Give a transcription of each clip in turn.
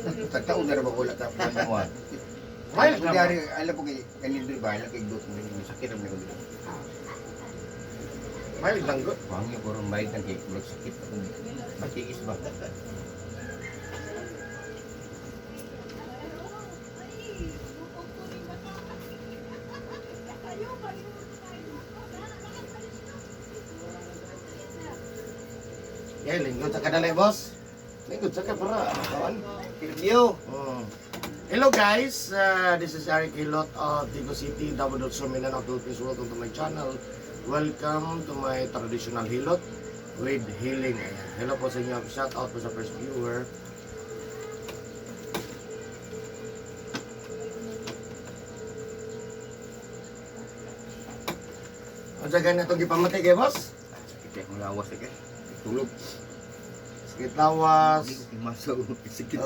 Tagtaon na ra ba wala ka pa mo. Mild Kung na ba? diari alam po kay kanin diri ba kay dot mo sakit ra man ko diri. Mild lang gud. Wangyo ko ron mild lang kay murag sakit akong matiis ba. Yeah, lingkod sa kadalay, boss. Lingkod sa ka para kawan. Review. Hello guys, this is Eric Hilot of Tigo City, Davao del Sur, Mindanao, Philippines. Welcome to my channel. Welcome to my traditional hilot with healing. Ayan. Hello po sa inyo. Shout out po sa first viewer. Ang saga na itong gipamatay kay boss? Sakit kay akong lawas eh. Tulog. Sakit lawas. Hindi ko kimasaw. Sakit.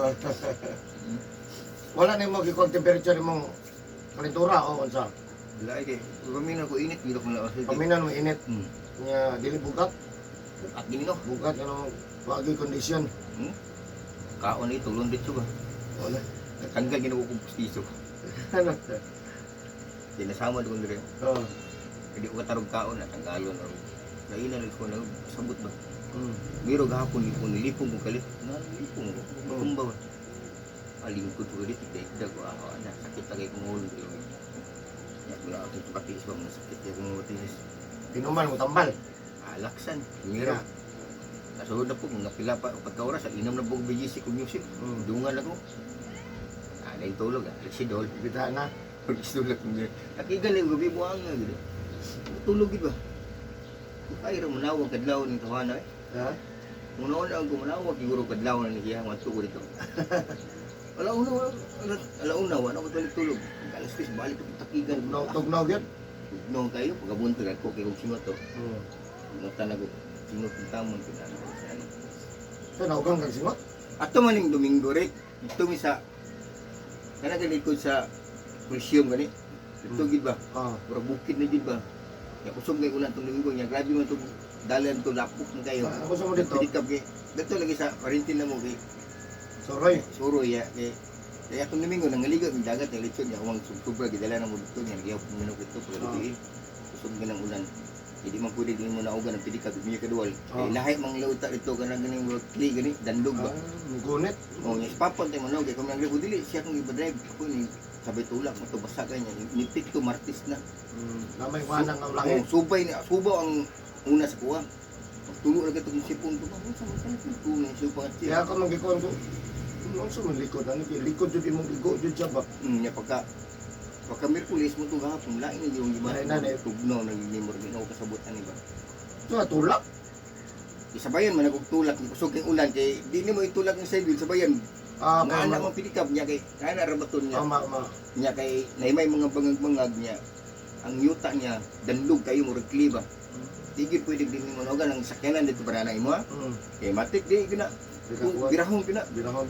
Wala na yung gikon temperature imong kalentura o unsa. Wala eh kay pamingan ko init gid akong lawas. Paminan mo init nya dili bugat, At gini no. bugat ano wagi kondisyon. Kaon ni tulon dito ba. Wala. Natanggal gid ko kong pustiso. Ano? Dinasama ko diri. Oh. Hindi ko katarog kaon natanggalon or Lain na ko na sabot ba. Biro gahapon ni nilipong ko kalit. Na nilipong ko. Kumba ba. Alingkod ko kalit igda ko ah ana sakit tagay kong ulo diri. Ya wala ako patiis ba mga sakit ya kong patiis. Tinuman mo tambal. Alaksan. Miro. Kasunod na po, mga pila pa, pagka oras, inom na po BGC kong music. Dungan ako. Ah, yung tulog ah. Alexidol. Bita na. Alexidol ako. Nakigal yung gabi mo ang gano'n. Tulog gid ba? Ay, ra manawag kadlaw ning tawana eh. Ha? Una-una ang gumanawag, siguro kadlaw na niya, ang ko dito. Alauna, wala, alauna, wala ko tulog tulog. Alas 3, balik ko takigan. Tugnaw, tugnaw gyud. Tugnaw kayo, pagkabuntag ako, kay kong singot to. Singotan ako, singot ng tamon, kinana ko sa ano. So naugang kag singot. Ato man ning Domingo, Rick, dito mi sa, kana gani ko sa Coliseum gani. Dito gid ba? Oh. Murag bukid na gid ba? Ya kusog kay ulan tong Domingo nya grabe man tong dalan to lapok man kayo. Ah, ako sa mo dito. Dito kay dito lagi sa quarantine na mo kay Soroy. Suroy ya kay kaya atong Domingo nangaligo mi dagat ng lechon nya awang sobra gidala na mo dito nya nagyaw minok dito paggabi. Kusog ganang ulan. Hindi man pwede din mo naugan ang pidikab miya kadual. Kay lahi mang lauta dito kanang ganing murag clay gani dandog ba. Ah, gunit. Oh, nya papon tayo mo kay kung nagribo dili siya kung iba-drive ako ni sabay tulak mo to basa kanya ni pick to Martis na. Namay wanang ang langit. Oh, subay ni subaw ang una sa kuha. Pagtulo ra katong sipon ko ba sa man ko ni supa Kaya ako manggikuan ko. Ano sa man likod ano kay likod jud imong igo jud siya ba. Nya pagka pagka Miyerkules mo to gahapon lain na yung giba. Lain na, eh. Tugnaw na ni mo rin ako kasabutan ni ba. So tulak. Isabayan man akong tulak ni kusog kay ulan kay di nimo itulak ng side wheel sabayan. Ah, Nga anak ma. mong pinikap niya kay kana ra baton niya. Tama ma. Niya kay naimay mga bangag-bangag niya. Ang yuta niya dandog kayo murag clay ba. Di gyud pwede din nimo nogan ang sakyanan dito para na imo ha. Kay matik di gyud na. Birakuan. Birahon gyud na. Birahon.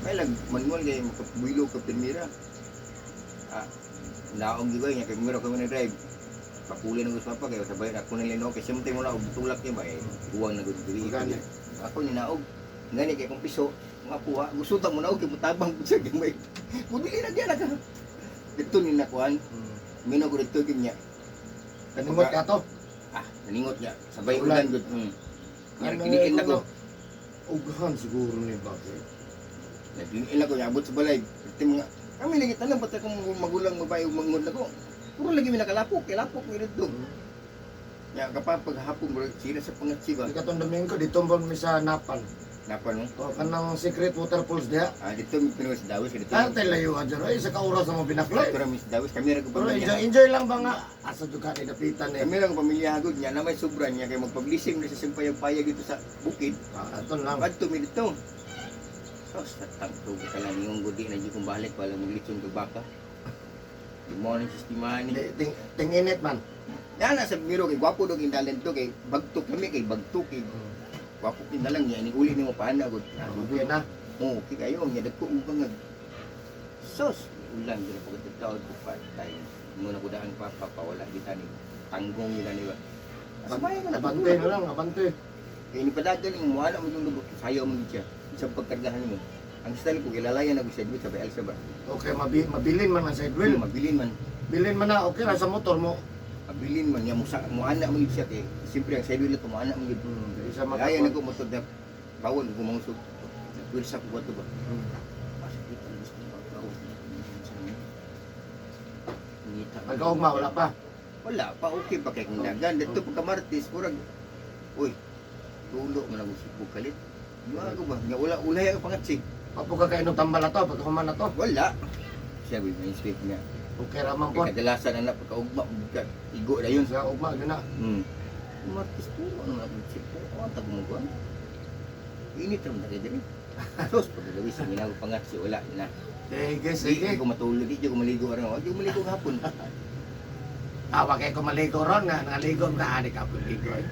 May lag manual kay makabuilo ka pirmira. Ah, naog gyud niya kay mira ko na drive. Pakuli na gusto pa kay sabay ako na lino kay siyempre mo na og tulak niya ba eh. Buwang na gud diri. Gani. Ako ni naog. Ngani kay kung piso mga puha gusto ta mo naog kay mutabang pud siya gamay. Mudili na gyud ka. Dito ni nakuan, mino ko dito gyud niya. Kaningot ka to. Ah, naningot niya. Sabay Ulan. ulan gud. Nga Ano, kiniin na ko. Ughan siguro ni bakit. Nagdiniin ako, niabot sa balay. Pati mga, kami lagi tanong, pati akong magulang babae ug mangod nako. Puro lagi mi nakalapok, kay lapok mi dito. Ya kapag paghapon bro, sira sa pangatsi ba. Di katong Domingo dito ba mi sa Napan. Napa no? O kanang secret waterfalls diha. Ah, dito mi pinuha sa Dawis dito. Ah, tayo layo ka dyan. Ay, sa ka oras na mo binaklay. Dito ra mi sa Dawis, kami ra ko Pero pamilya. enjoy, enjoy lang ba nga? Asa jud ka ni dapitan eh. Kami ra ko pamilya hagod niya na may sobra niya kay magpaglisim na sa simpayag-payag dito sa bukid. Ah, aton lang. Adto mi dito. So, sa tangtog ka lang yung gudi na di kong balik wala maglitson kag baka. Di mo ni sistema ni. Di, ting, ting init man. Yan na sa miro kay gwapo dog indalan to kay bagtok kami kay bagtok kay gwapo kindalang niya ni uli nimo paana gud. Okay na. Oh, okay kayo niya dagko ug bangag. Sos, ulan gid pagkatawad ko pa tayo. Mo na kudaan pa pa wala kita ni tanggong nila ni ba. Asmay ka na Abante na lang, abante. Kay ni padagan ning muana mo yung lubot sayo mo gid siya. Sa pagkargahan nimo. Ang style ko gilalayan ako sa sa BL sa ba. Okay, mabilin man ang side wheel. Mabilin man. Bilin man na, okay ra sa motor mo. Mabilin man niya mo sa mo ana mo yun siya kay siyempre ang side wheel to mo ana mo yun. Dili siya Lalayan makakuan. ako motor na bawon ko mangusog. Nagwilsa ko ba to ba? Pasakit ang gusto ko pagkaon. Ngita. Pagkaugma, wala pa. Wala pa, okay pa kay kung dagan. Dito pagka Martes, murag, uy, tulo man ako sa kalit. Di ko ba? Nga wala, ulay ang pangatsi. Papo ka kainom tambal na to, pagkahuman na to. Wala. Siya, may inspect niya. Okay ra man po. Kay kadalasan na pagkaugma, buka, igo na yun. Sa ugma gyud na. Martes, tulo naman ako sa ko. Ang tagumuguan. Init rin na kayo diri. Sus, pagkagabi sa ginagawa pangatsi, wala na. Sige, Sige. sige. Di ko matulog, di ko maligo araw. Di ko maligo hapon. Ah, wa kay ko maligo ron nga naligo ka ani ka ligo eh.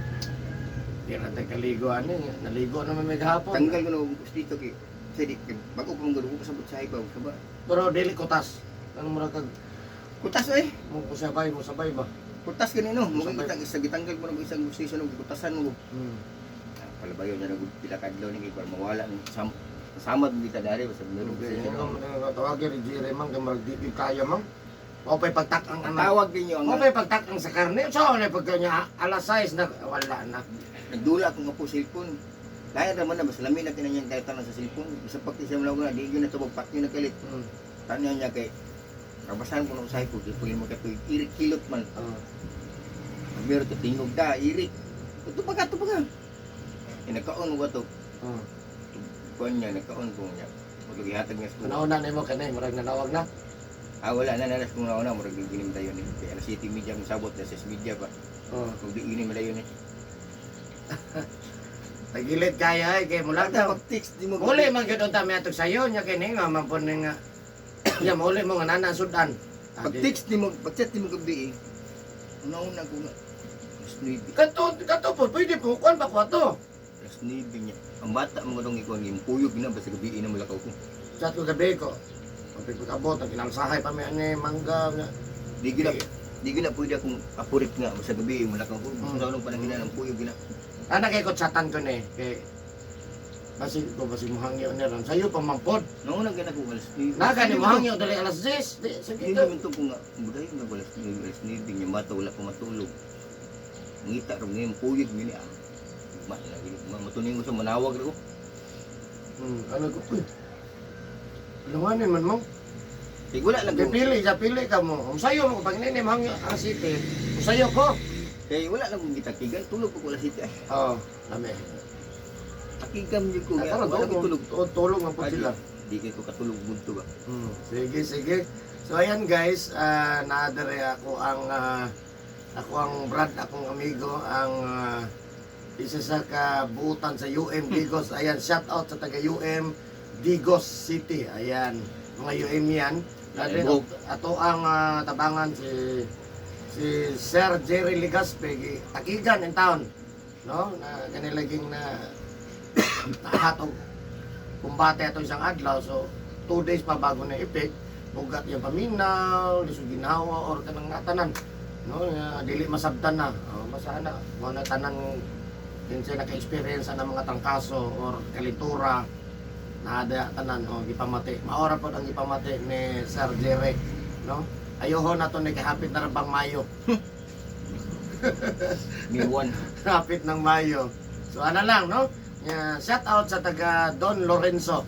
Di ra tay kaligo ani, naligo naman may gahapon. Tanggal ko na og dito kay kasi di kay bago pa mong ko kasabot sa ibaw sa ba. Pero dili kutas. Ano mo ra kag Kutas eh. mo sabay ba? Kutas ganino, mo Sabay. kitang isa gitanggal mo na isang station og kutasan mo. Ah, palabayo na nag pila ka adlaw ni kay para mawala ni sam samad mo kita dari basta meron Okay, station. ano tawagin ni Jerry man kay marag di gyud kaya man. Mao pa'y pagtak-ang Ang anak. tawag ninyo ang Mao pa'y pagtak-ang sa karne. So ano pagka niya alas 6 na wala na. Nagdula akong apo cellphone. Kaya naman na basta lami na kinanyang kahit sa cellphone. Bisa pag siya mo na di gyud na tubog patyo na kalit. Tanya niya kay kabasahan ko na usahay ko, di po yung magkatuig, irik kilot man. Meron to tingog da, irik. Ito pa ka, ito pa ka. Eh, nagkaon ko to. Kuan niya, nagkaon ko niya. Mutog ihatag niya sa kuha. Nauna na mo kanay murag nanawag na. Ah, wala na, nalas kung nauna, murag ginim tayo ni. Kaya na City Media mong sabot, na sa media pa. Kung di ginim dayon ni. Tagilid kaya eh kay mula Wala pag-text, di mo. Muli man gyud unta mi atog sayo nya kini nga man pud nga. Ya muli mo nga nana sudan. Pag-text di mo, pag-chat di mo gabi eh. Una-una ko nga. Alas 9. Kato kato po pwede po kuan ba ko ato. Alas 9 niya. Ang bata mo dong ikaw, yung puyog na, basta gabi na mulakaw ko. Chat ko gabi ko. Pag pagkabot ang kinalsahay pa mi ani mangga nya. Di gina pwede akong apurik nga, basta gabi mulakaw ko. Gusto na akong panangina ng puyog gina. Ana kay ko chatan ko ni kay basig ko basig mohangyo ni ron sayo pa man pod. Nauna gina ko alas 9. Naga ni mohangyo dali alas 10. Di sige Hindi to. naman to kung nga, buday nga alas 9, alas 9, yung bata wala pa matulog. Ngita ro ngayon, puyog ngini ah. Ma, lagi, matunin ko sa manawag ro. Ano ko uy. Alanganin man mo. Kay wala lang Kay ko, pili sa pili ka mo. Kung sayo mo pag nini mohangyo ang city. Kung sayo ko. Kay wala lang kong gitakigan, tulog ko wala sita. Oh, lami. Takigan jud ko, Ah, nga, karon wala ko tulog. Tulog man po sila. Di kay ko katulog budto ba. Sige, sige. So ayan guys, naadere ako ang Brad, akong amigo, ang isa sa kabuutan sa UM Digos. Ayan, shout out sa taga UM Digos City. Ayan, mga UM yan. Naadere, Buhok. ato ang tabangan si si Sir Jerry Legaspi, takigan in town. No? Na kanilaging na nahatog kumbate ato isang adlaw, so 2 days pa bago na ipik bugat yung paminaw lisod ginawa or kanang natanan, no, nga dili masabtan na, oh, masana mo na tanan din siya naka-experience na mga trangkaso or kalintura na ada tanan, oh, gipamati maora pod ang gipamati ni Sir Jerry, no. Ayoho na to ni kay hapit na ra bang Mayo. May one. Hapit ng Mayo. So ano lang, no? Yeah, shout out sa taga Don Lorenzo.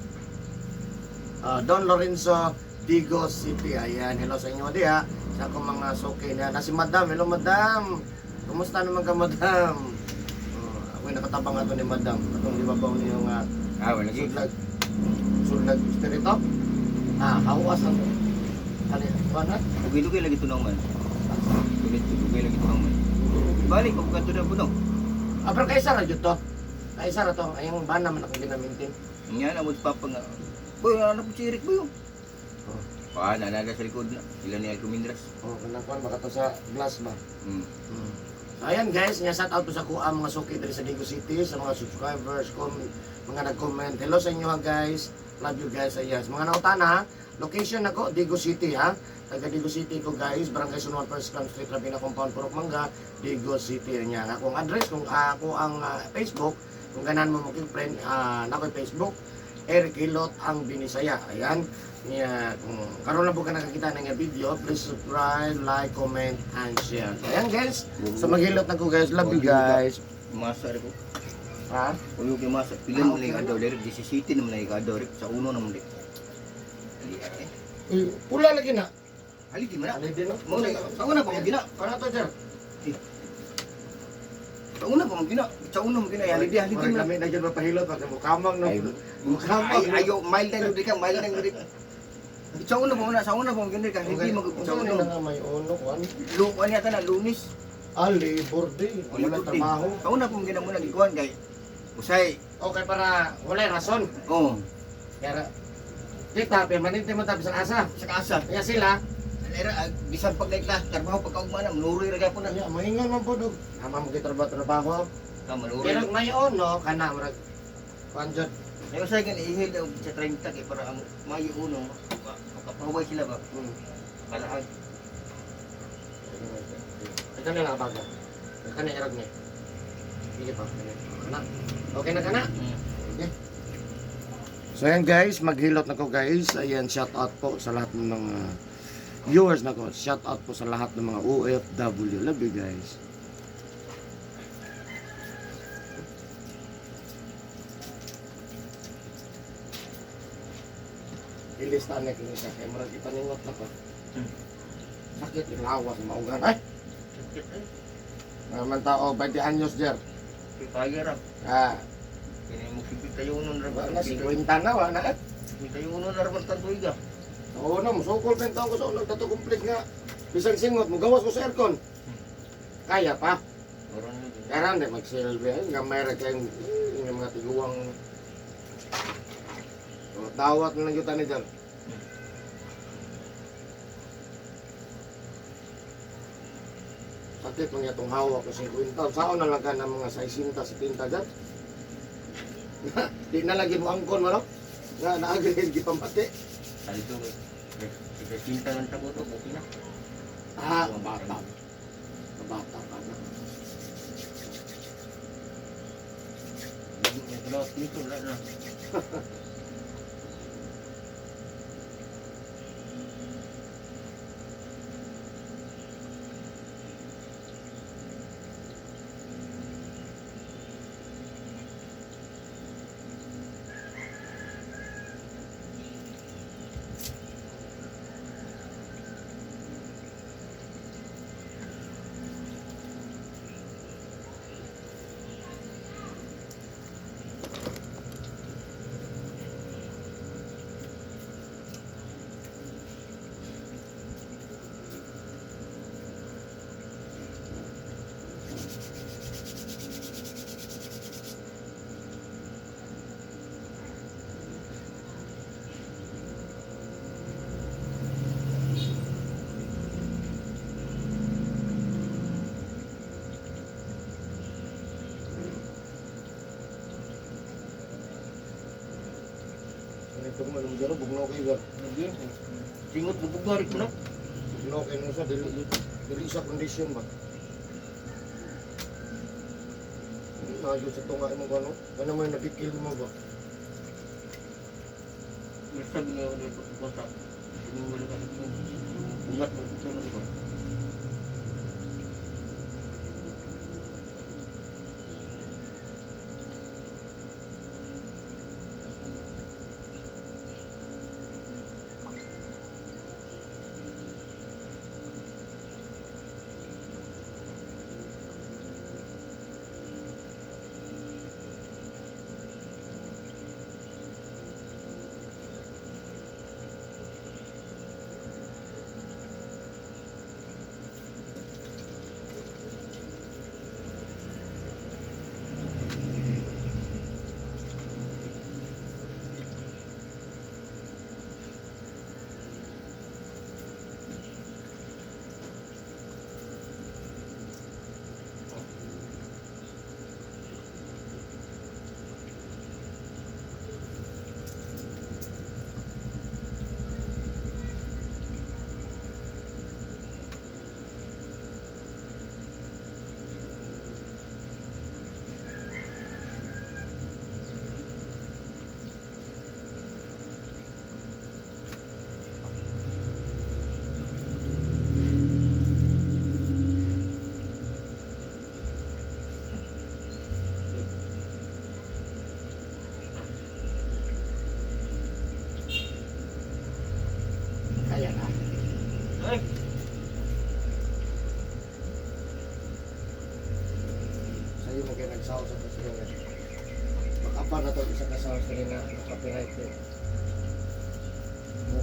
Ah, Don Lorenzo, Digos City. Ayan, hello sa inyo diha. Sa akong mga suki na na si Madam. Hello, Madam. Kumusta naman ka, Madam? Oh, ako'y nakatabang ato ni Madam. Atong gibabaw niyo nga Ah, wala lagi. sudlag. Sudlag espiritu. Ah, hawas ang ano, kuan na? Dugay-dugay lagi tunaw man. Dugay dugay lagi tunaw man. Balik ko kadto na puno. Ah, pero kaysa ra jud to. Kaysa ra to. Ayang bana man akong ginamintin. Nya na mo papa nga. Boy, ano po si Eric boy? Oh. Pa, nalaga sa likod na. Sila ni Alcomindras. Oh, kanang kuan baka to sa glass ba? So ayan guys, nga shout out po sa kuha mga suki diri sa Digo City, sa mga subscribers, mga nag-comment. Hello sa inyo ha guys. Love you guys. Ayan, sa mga nautana ha. Location ako Digo City ha. Taga Digo City ko guys, Barangay San Juan First Clam Street, Rabina Compound, Purok Mangga, Digo City. Ayan, akong address kung ako ang Facebook, kung ganan mo mo friend, na ako'y Facebook. Eric Hilot ang Binisaya. Ayan. Niya, kung karon lang po ka nakakita ng video, please subscribe, like, comment, and share. Ayan guys, so maghilot na ko guys. Love you guys. Masa rin ko. Ha? Uyo kay masa. Pila Ah, mo na okay. yung adlaw direk 17 naman na yung adlaw direk sa uno naman direk. Ali eh. Eh, pula lagi na. Ali di man na. Ano din no? Mo na sa una pa mo gina. Para to sir. Sa una pa mo gina. Sa una mo gina. Ali di ali di Murag man. kami na dyan mapahilot pag mukamang no. Ay, Mukamang. Ay ayo mild na di ka, mild na di. Sa una pa mo na, sa una pa mo gina ka. Hindi mag sa Sa una. una nga may uno kuan. Lu ani ata na Lunes. Ah, labor day. Wala trabaho. Sa una pa mo gina mo na gikuan kay usay. Okay, para wala rason. Oh, Kaya kita permanente mo tapos ang asa. sa kasa. Kaya sila, Alera, bisan pag class, trabaho pagkaugma na, manuroy ra gyapon na. kaya maingon man po dog. Ama mo kita trabaho. Ah, manuroy. Pero may uno kana murag kuan jud. Ay usay gani ihil daw sa 30 kay para ang Mayo 1 makapahuway sila ba? Palahag. Ito na lang baga. Ito na irag niya. Sige pa. Kana. Okay na kana? Okay. So ayan guys, maghilot na ko guys. Ayan, shout out po sa lahat ng mga viewers na ko. Shout out po sa lahat ng mga OFW. Love you guys. Ilista na kini siya kay murag ipaningot na ko. Sakit yung lawas maugan. Ay, Sakit eh. naman tao 20 anyos jer. Kaya ra. Ah, Kini mo sibit tayo nun ra ba? wala 50 na wala na. Tayo nun ra man tantuig ah. Oo na, musukol pa yung taon ko sa unang tato complex nga. Bisan singot, mugawas ko sa aircon. Kaya pa. Oron ni. Kaya hindi, magsilbi. Ay, nga mayroon kayong yung mga tiguang. O, dawat na lang yun tani dyan. Sakit mga itong hawak ko 50. Saan na lang ka ng mga 60, 70 dyan? Di na lagi mo angkon, wala? Nga, naagri, gipamati. Saldo eh. Cinta lang tabo to, okay na. Ah, mabata. Mabata pa na. Hindi niya dalawa dito wala na. Ito mo, alam dyan, bugnaw kayo dyan. Lagi. Singot bubugnar ko na. Bugnaw kayo nung sa, dili, dili sa kondisyon ba? Hindi na yun sa tunga mo ba, no? Ano mo yung nagkikil mo ba? Basta ginawa dito ko sa. Wala ka sa Ungat mo ito na ba?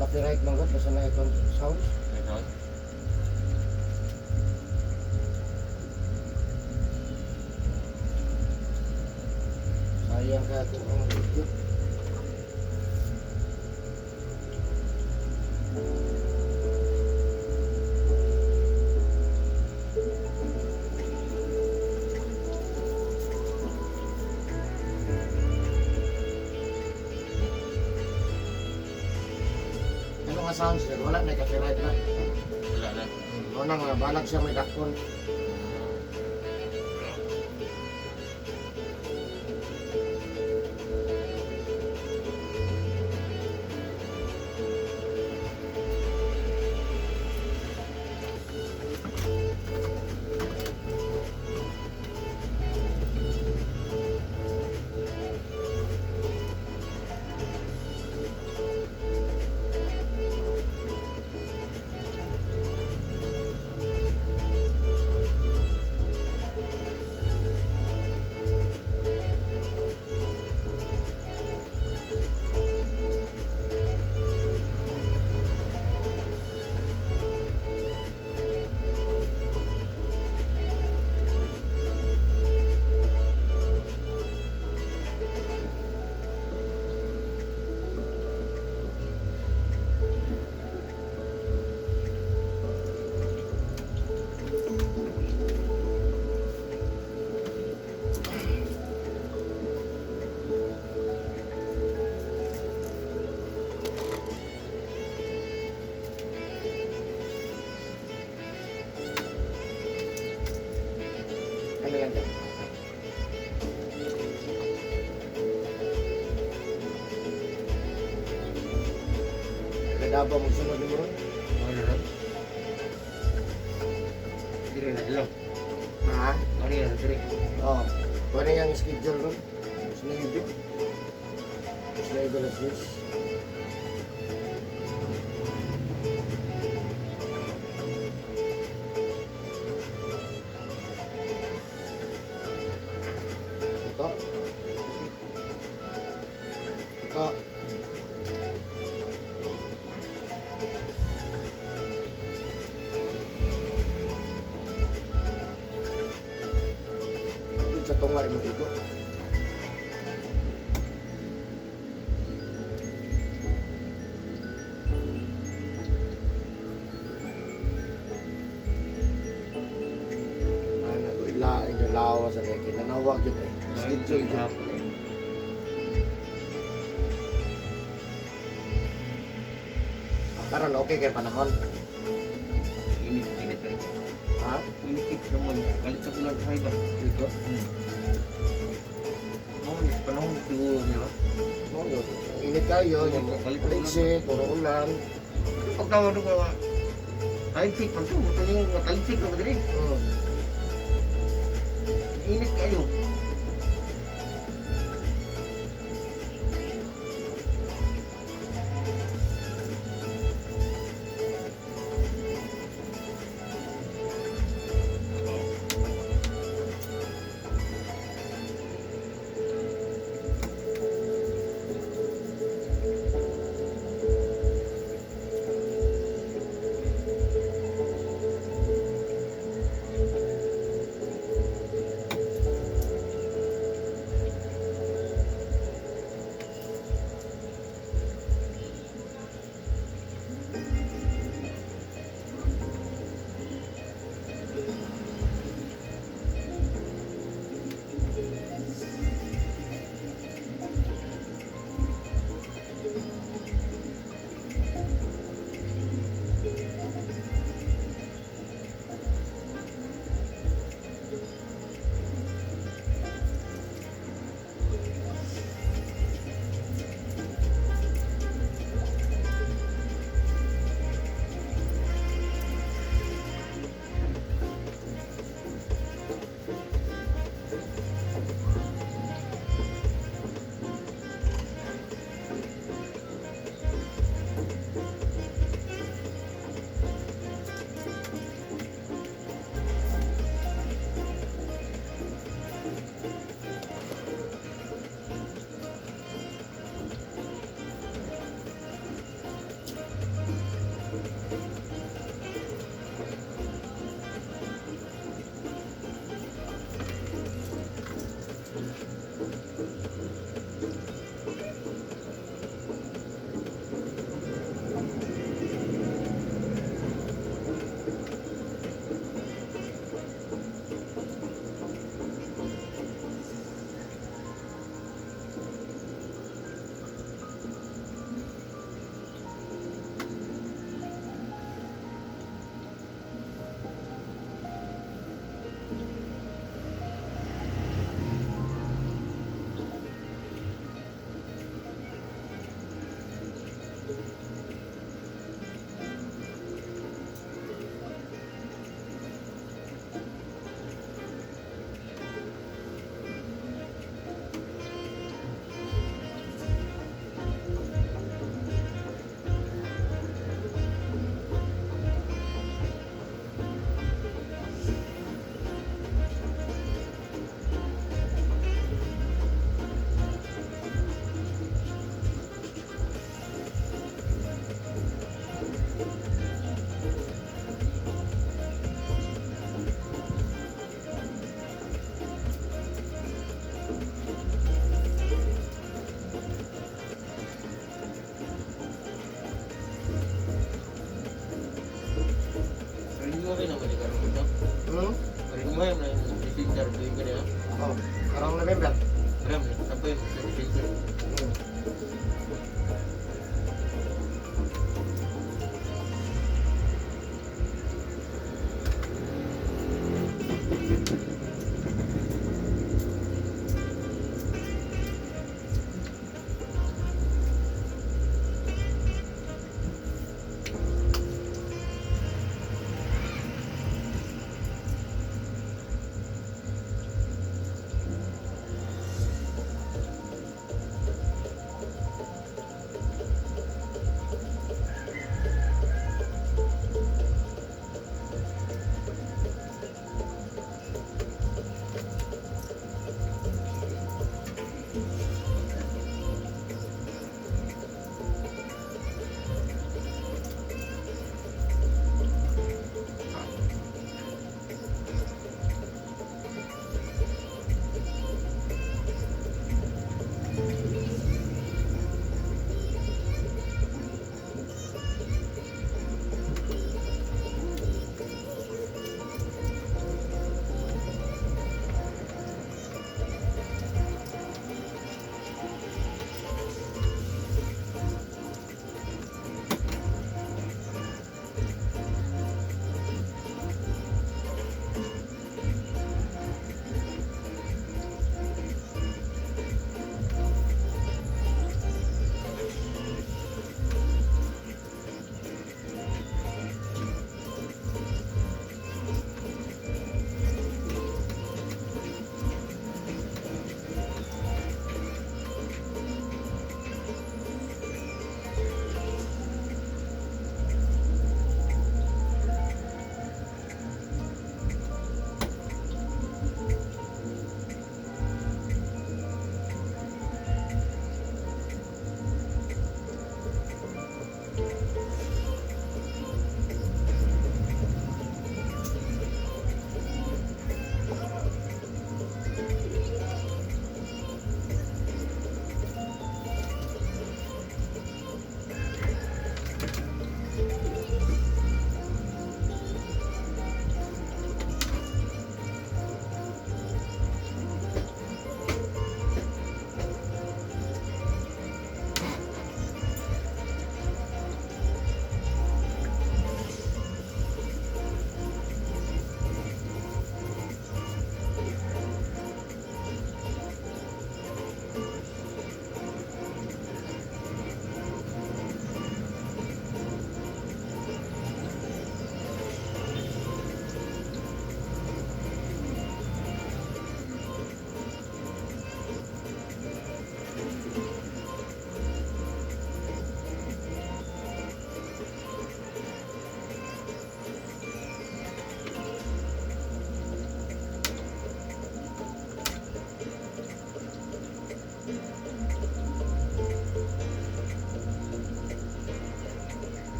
Copyright man gud basta na itong sounds. Ito. Sayang kaya kung ang video. Ano nga sounds sir? Wala na copyright na. Wala na. Wala nga, balag siya may dakon. Ano yan dyan? Kadaba mo sunod mo ron? Ano na? Dire na sila. Ha? Ano yan? Dire. Oo. Pwede yung schedule ron. Mas naibig. Mas naibig alas 10. Ito. Ito. Ito sa tunga rin mo dito. Ano, ila, ilaw sa kaya kinanawag yun eh. Schedule yun. Ah, karon okay kay panahon. Init, init rin. Ha? Init, init naman. Galit sa kulang sa iba. Dito? Oh, panahon siguro, di ba? No, yun. Init kayo, yung Alexi, puro ulan. Pagtawag ko nga, taligsik man to, ito yung taligsik na madali. Init kayo. Filter ko yung ganyan. Oh, karong November. Alam, tapos sa filter.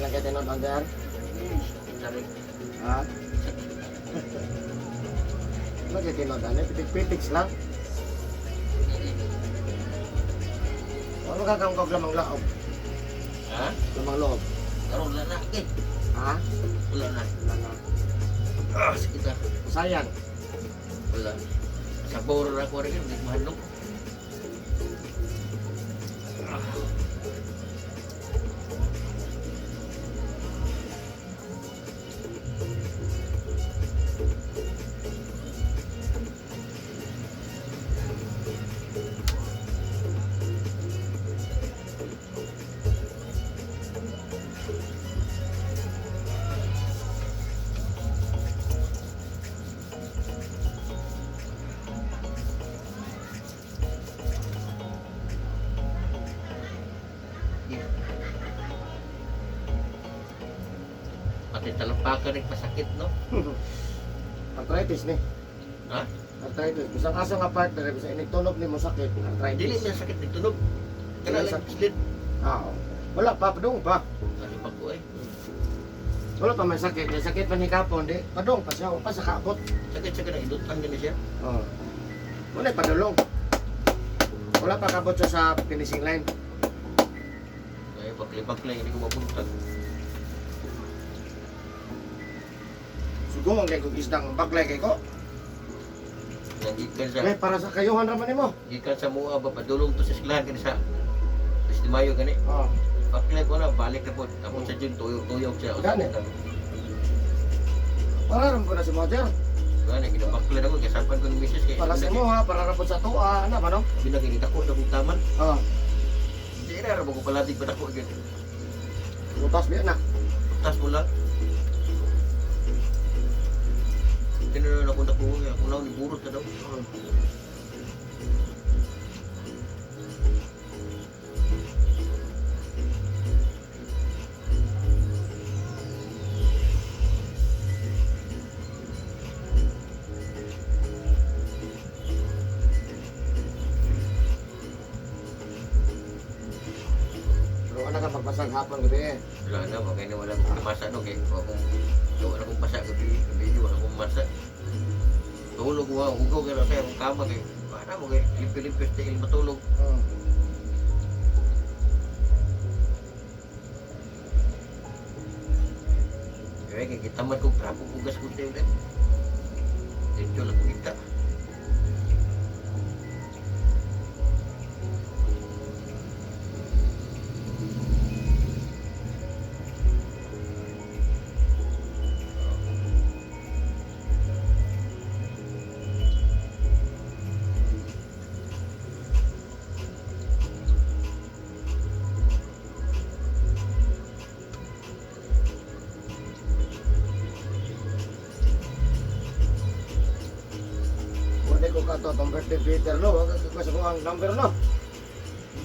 Ilang kayo tinuod ang? Ha? Ano kayo tinuod? Ano? Pitik-pitik lang. Ano ka kang kog lamang laob? Ha? Lamang loob. Karon wala na kay. Ha? Wala na. Wala na. Ah, sakit ah. Sayang. Wala. Sa bawr na ako rin, hindi mahandok. Yeah. Pati talampakan nagpasakit, no? Arthritis ni. Ha? Arthritis. Bisang asa nga partner, bisang inigtunog ni mo sakit, arthritis. Dili na sakit ng tunog. Kana lang slit. Ah, oo. Wala pa, padung pa. Ano pa ko eh. Wala pa may sakit. May sakit pa ni kapon, di. Padung pa siya, wa pa sa kaabot. Sakit sa kana idutan gani siya. Oo. Wala padulong. Wala pa kabot siya sa finishing line. Kaya bakli-bakli hindi ko mabuntag. Sugong kay kog isdang baklay kay ko. Nagikan sa Eh, para sa kayuhan ra man nimo. gikan sa mua ba padulong to sa eskwelahan kani sa 6 de Mayo gani. Oo. Bakli ko na balik na po. Tapos sa June tuyok-tuyok siya. Gani. Para rin po na si Mother. Gani ginabakli na ko kay sampan ko ni misis kay Para sa imo ha, para ra po sa tuwa, ana ba no? Binag ini dako na kong taman. Oo. Di na ra ko palatig pa dako gyud. Butas biya na. Tas mo lang. Tinuloy na akong dako ako na ni burot na daw. Oo. Pero ano ka magbasag hapon gabi eh. Wala na, okay na wala akong masa no kay akong wala akong pasa gabi gabi wala akong masa. Tulog ko ah, hugaw kay sa akong kama kay para mo kay lipi-lipi sa matulog. Oo. Kaya kay kitamad kog trapo hugas ko tayo ulit. Diretso lang ko kita. Wala ko ka to, tong birthday Peter no. Wag ka sa ang number no.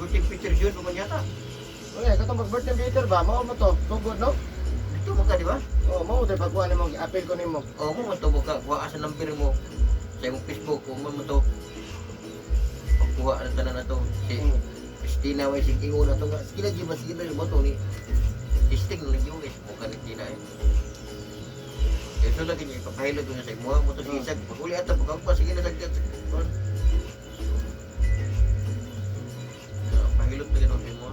Birthday picture yun mo yata. Wala ka tong birthday Peter ba? Mao mo to. Tugod no? Dito mo ka di ba? Oo, mao to pagkuha nimo, gi-appeal ko nimo. O mo man to mo ka kuha sa number mo sa imong Facebook o mo man to pagkuha na tanan na to si Christina way sige ingon na to nga sige na gyud ba sige na mo to ni Tisting na lang guys mo ka ni Tina eh. Kaya so lagi niya ipapahilot ko na sa imo mo to si Isag pag uli ato pag sige na sagdat. Pahilot na gano'n sa imo.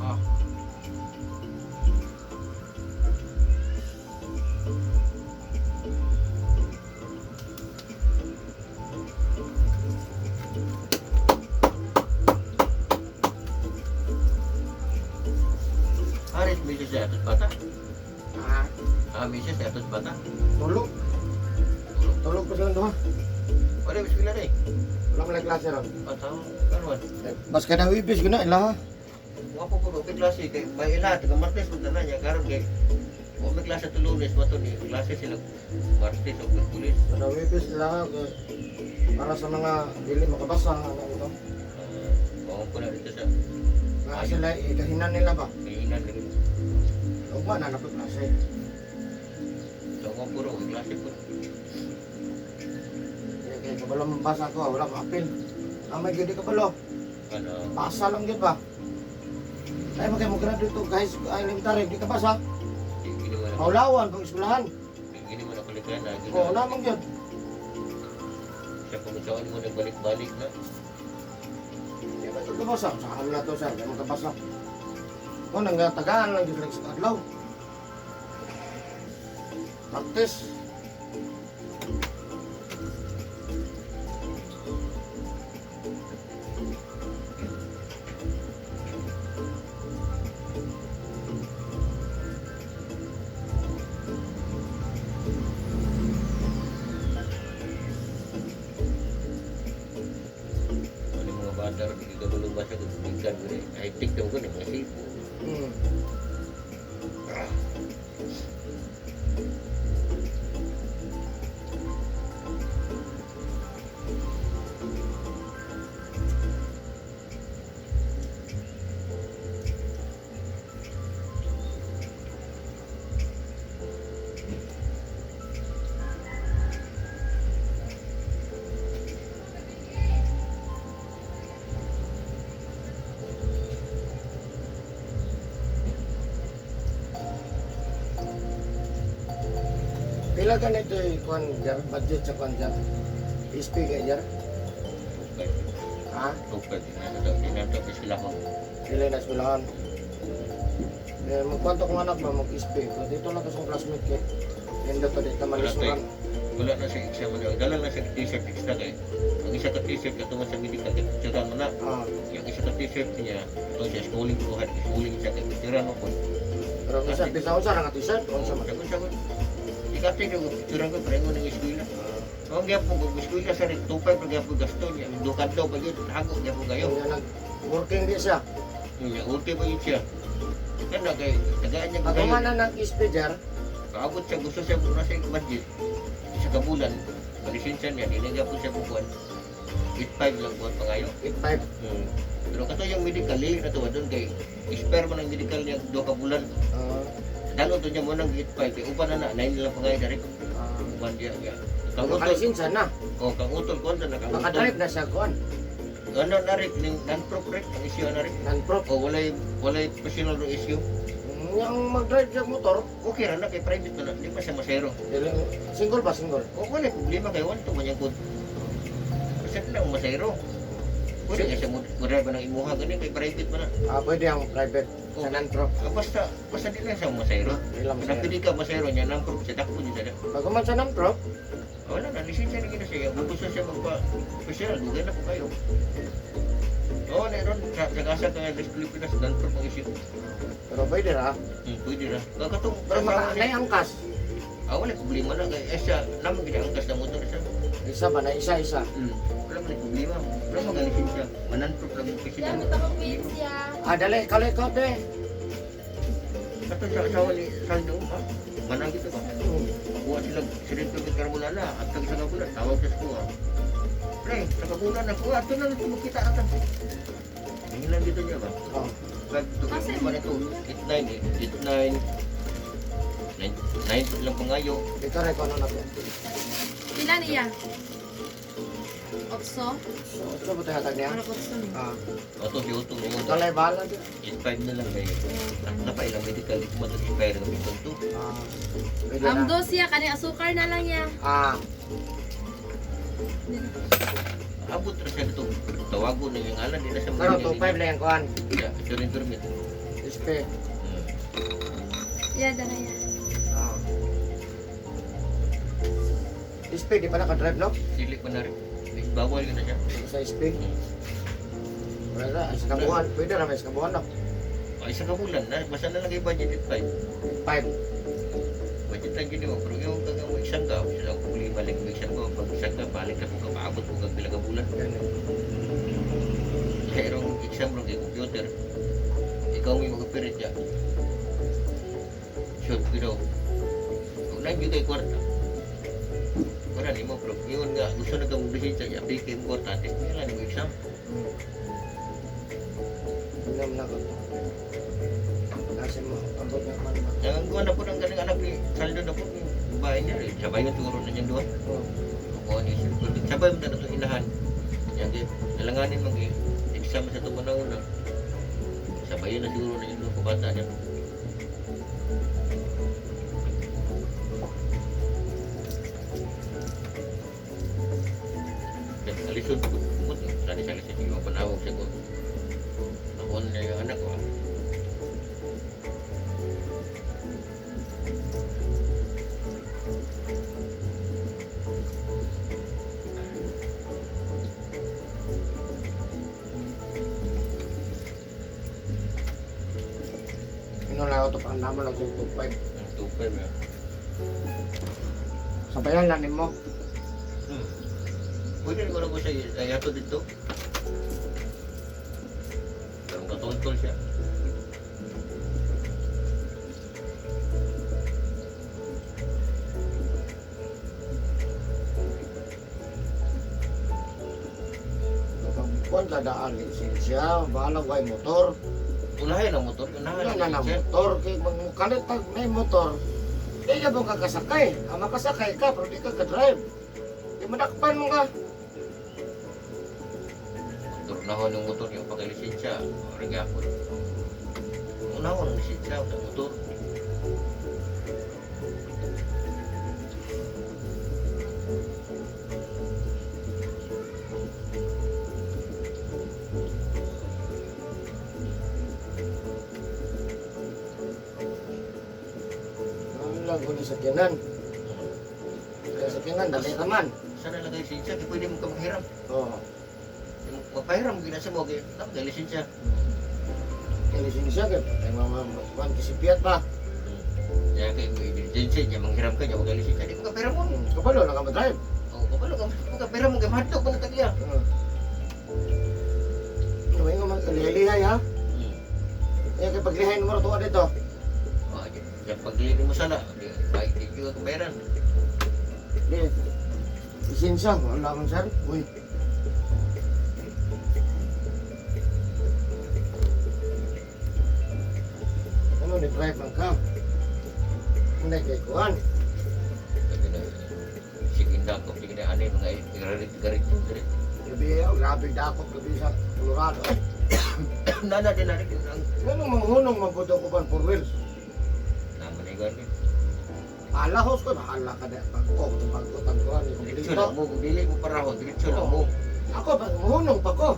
Ah. Haris misis sa atos bata. Ah, Ah, misis sa atos bata. tulo. Tulog. Tulog pa silang duha. Wala bismillah eh. Wala man lang klase ron. Atang karon. Eh, bas kada wibis guna ila ha. Wa po ko kay klase kay may ila taga Martes man tanan niya karon kay wa may klase to Lunes wa to ni klase sila Martes o Miyerkules. Kada wibis ila ha. Para sa mga dili makabasa ano ito. Mao ko na dito sa Nga sila ikahinan nila ba? kainan lagi. Ugma na napag klase. So ko puro kay klase po. Kaya kay kabalo mabasa ko, wala maapil. Ang may gidi kabalo, Ano basa lang gyud ba? Ay magkay mo graduate to guys, ay elementary di ka basa. di gini mo na Maulawan pang eskwelahan. gini mo na kulikan na gini. Oo, lamang gyud. Siya kung saan mo nagbalik-balik na. Di ba ito kabasa? Saan na to sir, di mo kabasa. Kung nang tagaan lang gyud sa adlaw. Practice. Ano yung mga bata ron, hindi ka malumba sa gubigan mo rin. Ay, tiktok ko na mga sipo. Pila ganito yung kuan jar, budget sa kuan jar? SP kay jar? Tukay. Ha? Tukay. Dinanto ko sila ko. Pila na eskwelahan. Eh, magkwanto kong anak ba mag-SP? Pero dito lang to sa classmate kay. Endo to dito malisuran. Wala na siya exam na. Dala na siya t-shirt extra kay. Ang isa ka t-shirt katungod sa medical kay picture mo na. Ah, Yung isa ka t-shirt niya, ito siya schooling ko hat, schooling siya kay picture mo ko. pero kung sa bisa unsa ra nga t-shirt, unsa man. Sagot sagot. Ikatay ko picture ko pareho ng eskwela. Ang gyapon ko eskwela sa rin tupay pag gyapon gasto niya. Dukan daw pag yun, hago gyapon kayo. Yung nag working di siya. Niya ulti pa yun siya. Kana kay tagaan niya Pag kayo. umana ng SP jar, Kaabot siya gusto siya muna sa budget. Sa kabulan, malisensya niya, di na gyapon siya bukuan. 8.5 lang buwan pangayo. 8.5. Pero kato yung medical, lili na to doon kay spare man ang medical niya duha ka bulan. Ah, Dalo to niya mo nang 8.5 kay uban na na 9 lang pangayo direct. ah, Uban diya ya. Kang utol, makalisensya na. oh kang utol kon na kang utol. Makadrive na siya kuan. Ano na rin ning non-proof rin ang issue na rin. Non-proof. O walay personal ro issue. Yang mag-drive siya motor, Okay ra na kay private na na, di pa siya masero. dili single ba single? O wala problema kay wala to man yung Basta na ang masero. Pwede nga siya mo drive ng imuha gani kay private man na. Ah, pwede ang private sa Oh. non-proof. Ah, basta basta di lang siya masero. Dili lang Kung masaya. napili ka masero niya non-proof siya dakpo niya siya. Pag uman sa non-proof, Wala na lisensya na gina siya. Kung gusto siya magpa personal dugay na po kayo. Oo, na ron sa sa kasa ka sa Pilipinas non-proof ang issue. pero pwede ra. Pwede ra. Kakatong Pero maka nay angkas. Ah, wala problema na kay eh, siya naman gid ang gas na motor siya. Isa ba na isa isa. Wala man problema. Wala man lisensya. Manan-proof lang yung Ya, president. mo takong wins ya. Ah, dali kali ko de. Kato sa asawa ni Saldo, ha? Manang gitu ba? Kuha sila sirito kay Carmona at kag sa kabulan tawag sa kuha. Pre, sa kabulan na kuha ato na lang kumukita na ta. Hingilan dito niya ba? Oh. Pag to Asa pa na to, 8 9 eh, 8 9 9 9 lang pangayo. Dito rin ko ano na to. Pila niya? Otso? So, ito ba tayo niya? Ano otso ni? Ah, Oto si Otto ngayon. kalay bahala di. 8 5 na lang kay. Na pa ilang medical di ko matag-expire ng itong to. Ah, pwede Ang na. dos ya, kani asukar na lang ya. Ah, Abot ra siya dito. Tawago na yung ngalan di na siya pero 2.5 lang yung kuan. Yeah, insurance permit. SP. Ya, dala ya. Ah. SP di pa naka-drive no? Dili pa na rin. Bawal yun na siya. Sa SP. Wala na, sa kabuhan. Pwede ra may sa kabuhan no. Ay, sa kabulan na. Basta na lang kay budget 5. 5. Budget Kita gini mo, pero yung kang mo exam ka, sila ang problema lang mo exam ko, pag exam ka, balik ka kung kapaabot ko kag pila ka bulan. Ganun. Pero ang exam ro kay computer. Ikaw may mag-operate ya. Sure, pero kung nandiyo kay kwarta. Wala nimo pero yun nga gusto na kang lisensya niya, apil kay mo kwarta, test mo lang mo exam. Alam na ko. Nasa mo, abot na man ba? Ang kuha na po ng galing anak ni Saldo na po yung babae niya. Eh. Sabay nga siguro na niyang duha. Oh. Kuha niya siya. Sabay mo na itong inahan. Yan, kay, alanganin mag exam sa itong panahon na. Sabay na siguro na yung duha kabata niya. Kaya alisod ko, kumot. Sana siya alisod, yung panawag siya ko. Ako na yung anak ko. Ah. Ano lang ako, parang naman lang yung 2.5. Ang 2.5 ya. Sabayan lang nimo. Pwede rin ko lang ko siya ayato dito. Pero katuntol siya. Kapag kuwan ka daan, lisensya, bahala ko ay motor. Unahin ang motor, unahin Wala ang na na lisensya. motor, kay magmukalit pag may motor. Di ka mo kakasakay. Ang makasakay ka, pero di ka ka-drive. Di madakpan mo ka. Motor nahon yung motor yung pagkalisensya. Regapon. Unahon ang lisensya sa motor. Ano lang ko ni sakyanan. Kaya sakyanan, dali ka man. Sana lang kay lisensya, kaya pwede mo ka manghiram. Oo. Yung Mapahiram mo ginasa mo, kaya tama kay lisensya. Kaya lisensya, kay kay mama, kuwan kasi Fiat ba? Kaya kay may lisensya, niya manghiram ka, niya wag kay lisensya, di mo ka pera mo. Kabalo na ka ma-drive. Oo, kabalo ka, mo ka pera mo, kay mahadlok pa na tagya. Oo. Ano nga man, lihay ha? Kaya kay paglihay numero tuwa dito. Oh, di, paglili mo sana, di, kahit di ka kabayaran. Di, lisensya, wala man sir. Uy. Ano, ni-drive man ka? Hindi kay kuwan. Sabi na, sige na ako, sige na, ano yung mga garit, garit, garit. Gabi, oh, grabe dakot gabi sa Colorado. Eh, Nana din na rin, ang ano manghunong mabuto ko ban four wheels? naman na gano'n. Alahos ko, bahala ka na. Pag-o, pag-o, tagkuhan, Diretso lang mo, kung dili mo parahon, diretso lang mo. Ako, pag muhunong pa ko.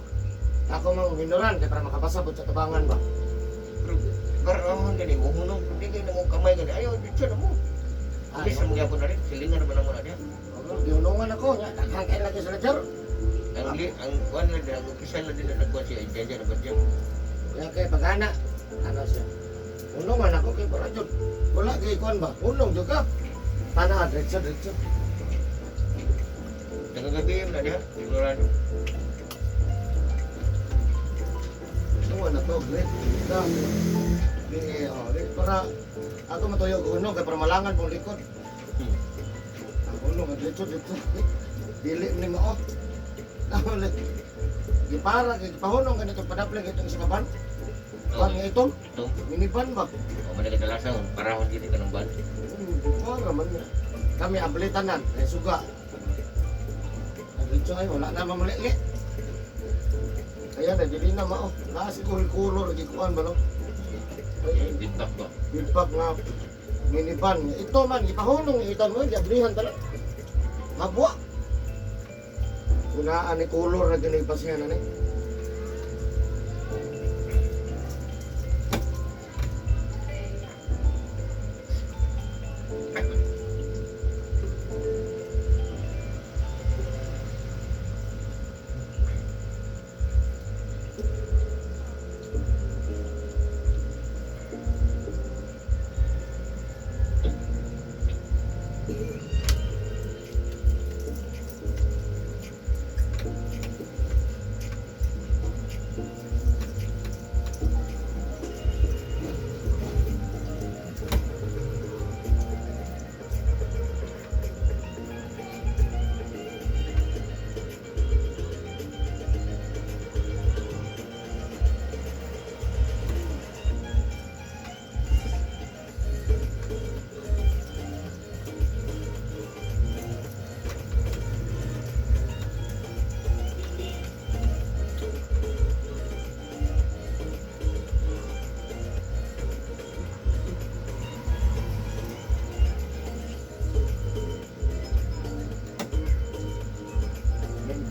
Ako mang minoran, kaya para makabasa po sa tabangan ba? Pero parahon gani, muhunong, hindi kayo na mo kamay gani, ayaw, diretso na mo. Ay, Bilis na mga na rin, silingan naman ang muna niya. Gihunungan ako, nga, daghang kayo lagi sa ledger. Ang li, ang kuan lang din, ang opisyal lang din na nagkuhan siya, dyan dyan, na dyan. Kaya kay pag-ana, ano siya? Hunungan ako kay para jud. Wala kay kuan ba? Hunong jud ka. Tana, diretso, diretso. Nagagabi yun na diha, sigurado. Hunungan ako, great. Ka. Di, oh, di, para ako matuyo ko hunong kay para malangan pong likod. Ang hunong, diretso, diretso. Dili ni mo. Oh. Gipara, gipahunong ganito padapling itong isa ka ban. Ban nga itong, Ito, minivan ba? o man nagkadalasan, parahon dito ka ng ban. Para man na. Kami ablitanan, ay suga. Diretso ay wala na mamali. Kaya na dili na mao. Naa siguro kulor lagi kuan ba no? Ay, Feedback ba? feedback nga minivan. Ito man gipahulong itan mo giablihan tala. Mabwa. Kunaan ni kulor na gini pasihan ani.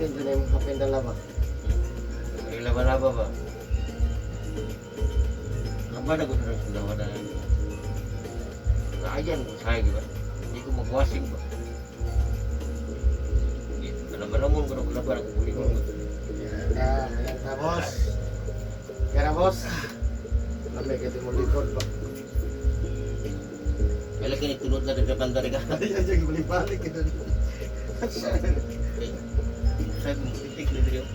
Hapin dyan yung hapin dala ba? May laba-laba ba? Laba na ko na sa lawa na. Naayan ko sa di ba? Hindi ko magwasing ba? Alam mo ko na laba na ko ko. Yan na, ayan na boss. Yan na boss. Lamig kasi mo likod ba? Kaya kini tunod na dito bandari ka. Ay, ay, balik-balik. Sa mo titik na dito.